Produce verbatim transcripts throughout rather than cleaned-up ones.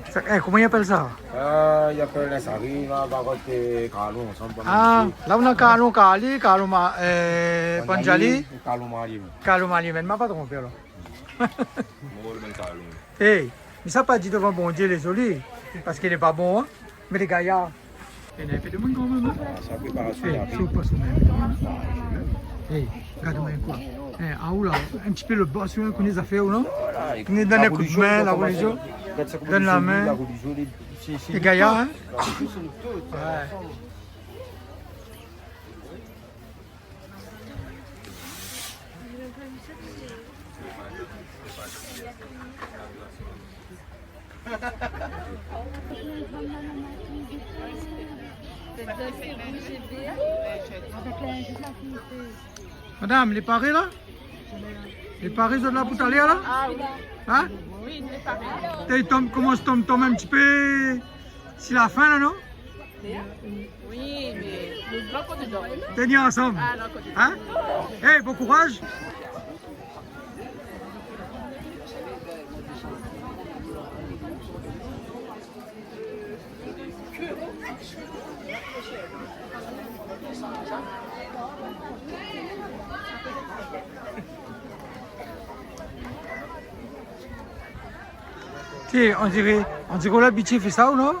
Sa, é, koman i apèl sa ? Ah, i apèl in sari, la, par kont, é, Kalon, ansanm, pa mal. Ah, la ou na Kalon Kali, Kalon Ma-, é, Panjali. Panjali, Kalon Mali. Kalon Mali, mé ma pa tronpé, alor. Mo rol mèm Kalon. É, mé sa pa di dovan Bondié lé zoli, parské lé pa bon, in. Mé lé gayar. Néna in pé de moun kanmèm, in. Ah, sa, préparasyon. É, rapid. Si ou pas ou mèm. É, gard amoin in kou. É, ah, ou la, in ti pé lo bos, ou koné zafèr, ou, non ? Voilà, é koné done in kou d'min, la rolizion, gard sa koman lé zoli, la rolizion, lé, sé, sé lé gayar, in ? La rolizion, sé nou tout. Ouais. Madam, lé paré la ? Lé paré, zot la pou talèr la ? Ah oui. In ? Oui, lé paré. Té, i tonm, komans tonm, tonm in ti pé si la fin la, non ? Oui, mé lot koté dor. Teni ansanm. Ah, lot koté. In ? É, bon kouraz. Sé, on diré, on diré ou la abitié fé sa, ou non ?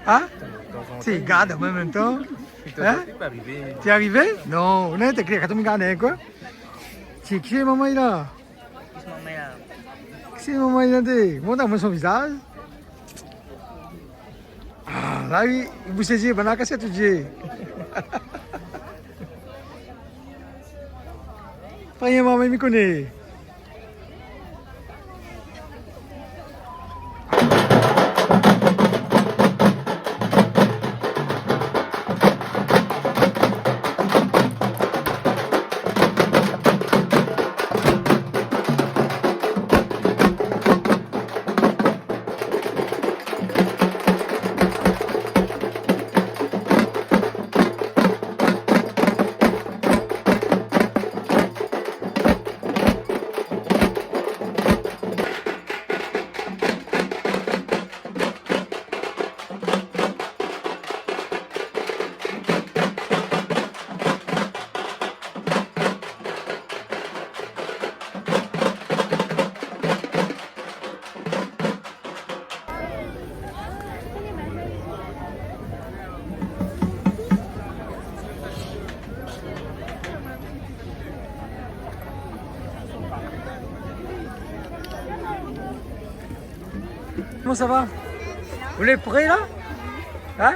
In ? Sé, gard amoin an mèm tan. In ? Té arivé ? Non, non, té klèr, kan ou gard, koi. Sé ki momon la ? Ki momon la ? Ki momon la, té ? Mont amoin son vizaz. Ah, la, li, li bous lé zié, banna kasèt tout zié. Pa rien, momon, mi koné. Koman sa va ? Ou lé pré la ? In ?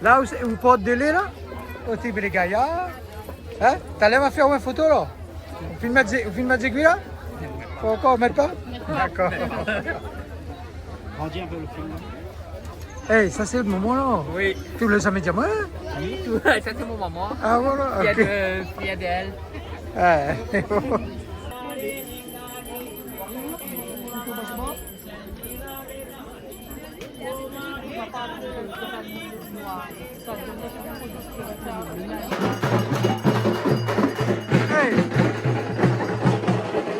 La ou, ou port de lé la ? Oté, mé lé gayar. In ? Talèr ma fé in foto la. Ou fine mèt zé-, ou fine mèt zégui la ? Ankor, mèt pa ? Dakor. Grandi in pé lo film la. É, sa sé momon la. Oui. Ou la zamé di amoin ? Oui, tout. Sa sé mon momon. Ah, voilà, fièr, OK, de, fièr d'èl. Ah. Hey,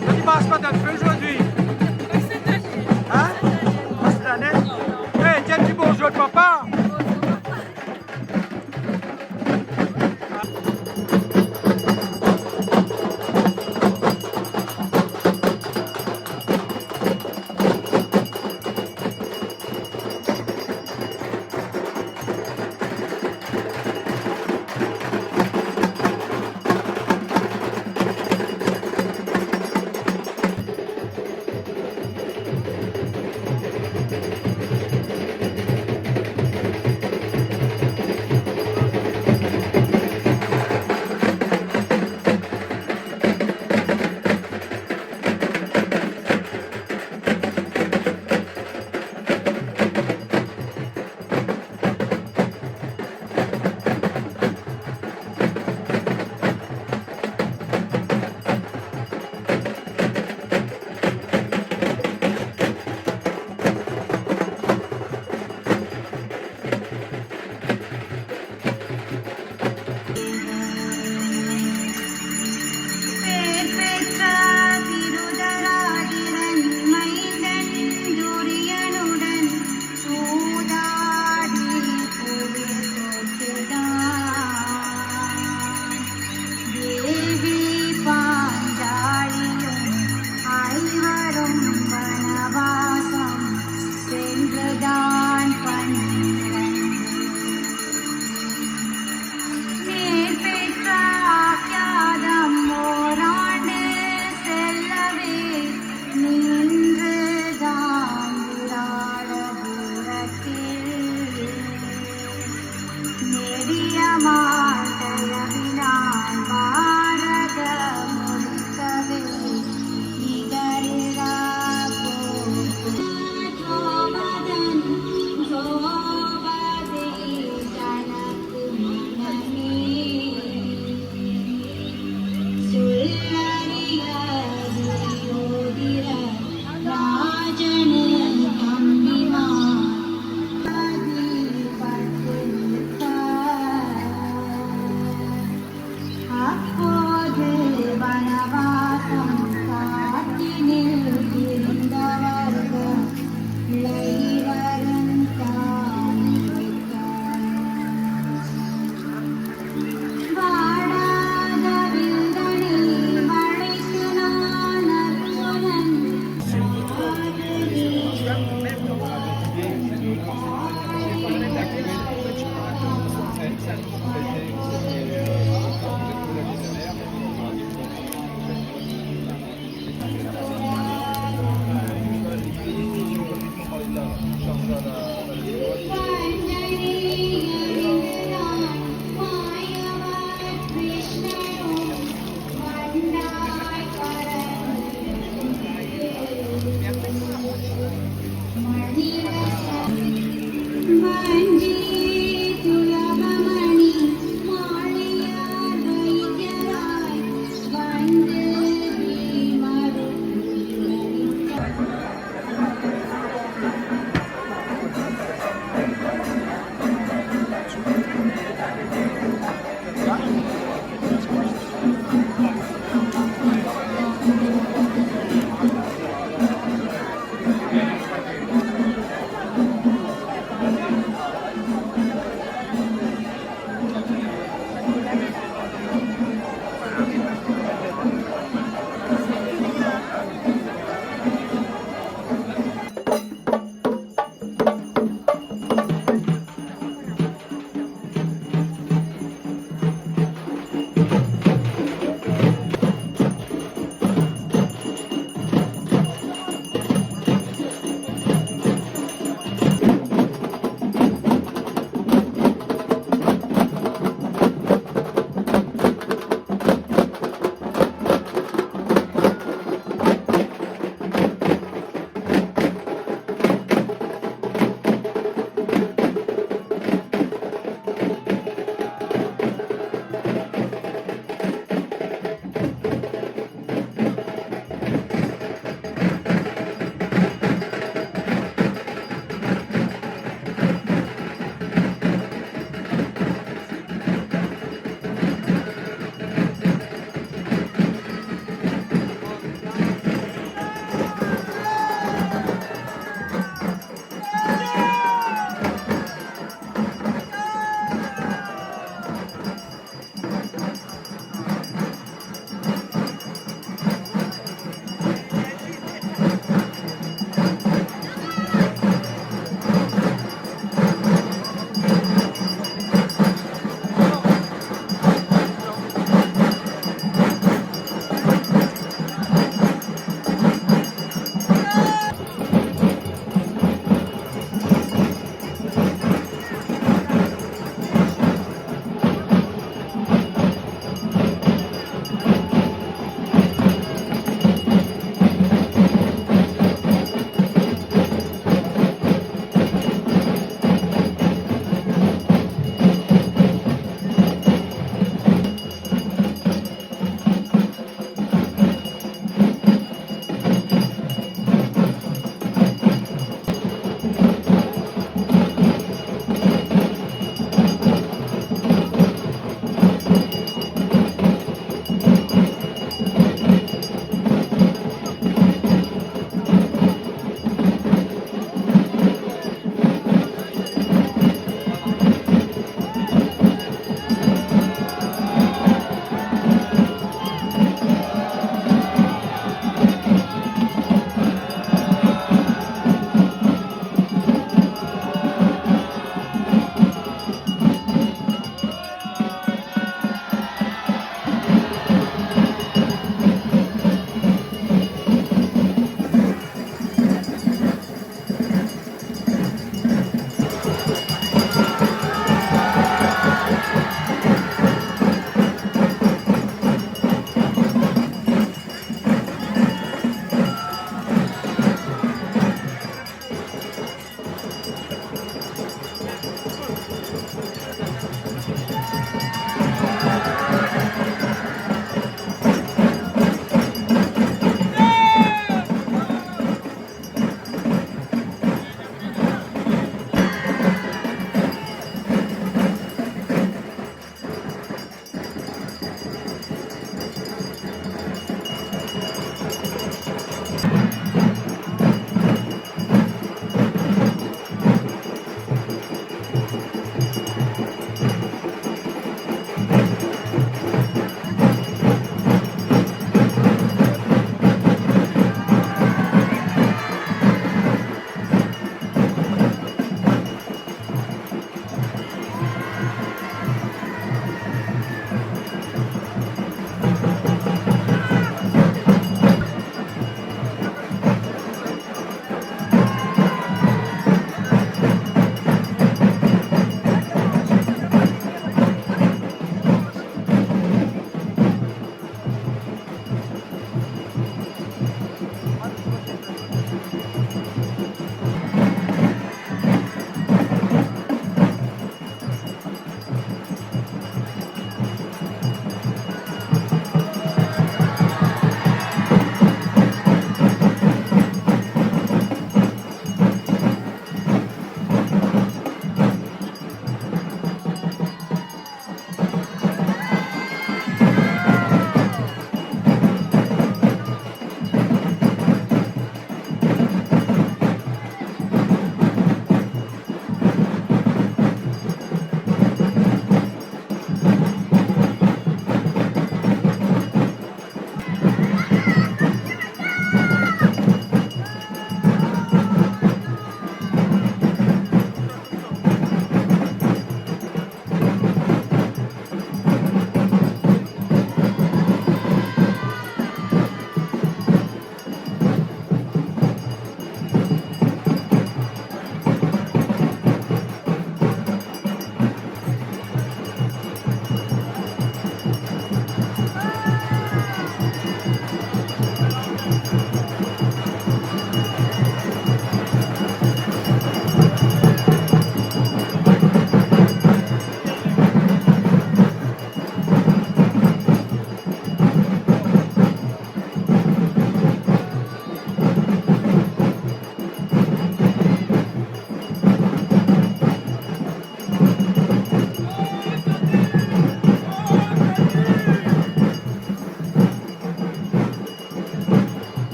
sa i pas pa dan lo fé zordi. In ? Pa sèt ané. Hey, di in ti bonzour papa.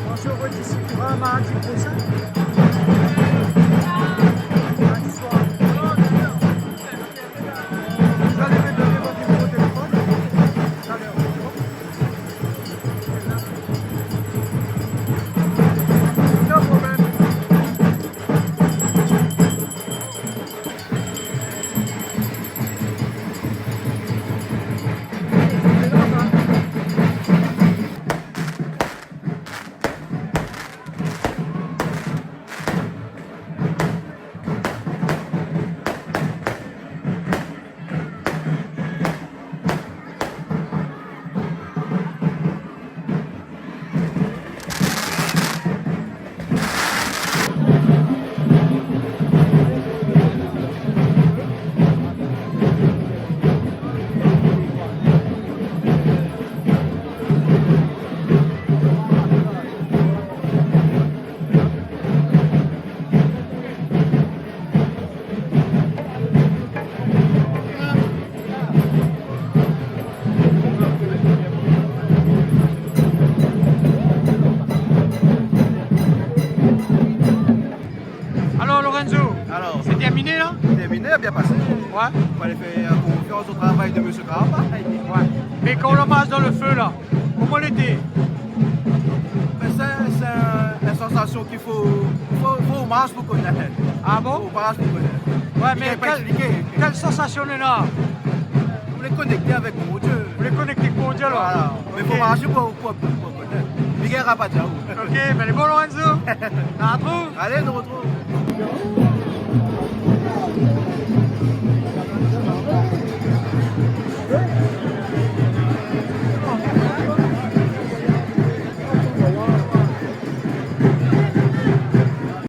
On se retrouve ici pour un mardi prochain. Mardi soir. Vous allez me donner votre numéro de téléphone. Tout à l'heure. No problème. Alors, Lorenzo, alors, c'est terminé, là ? Terminé, bien passé. Ouais. Fallait faire confiance au travail de monsieur Carapa. Ouais. Mais quand on a marché dans le feu, là, comment on était ? Ben, c'est, c'est un, une sensation qu'il faut, faut, faut marcher pour connaître. Ah bon ? Faut marcher pour connaître. Ouais, mé kèl, kèl sansasyon néna ? Ou lé konèkté avèk Bondié. Ou lé konèkté avèk Bondié, alor. Voilà. Mé fo marshé pou, pou, pou, pou konèt. Miguel Rapadio. Ok, bin, lé bon, Lorenzo. Nou artrouv. Alé, nou artrouv.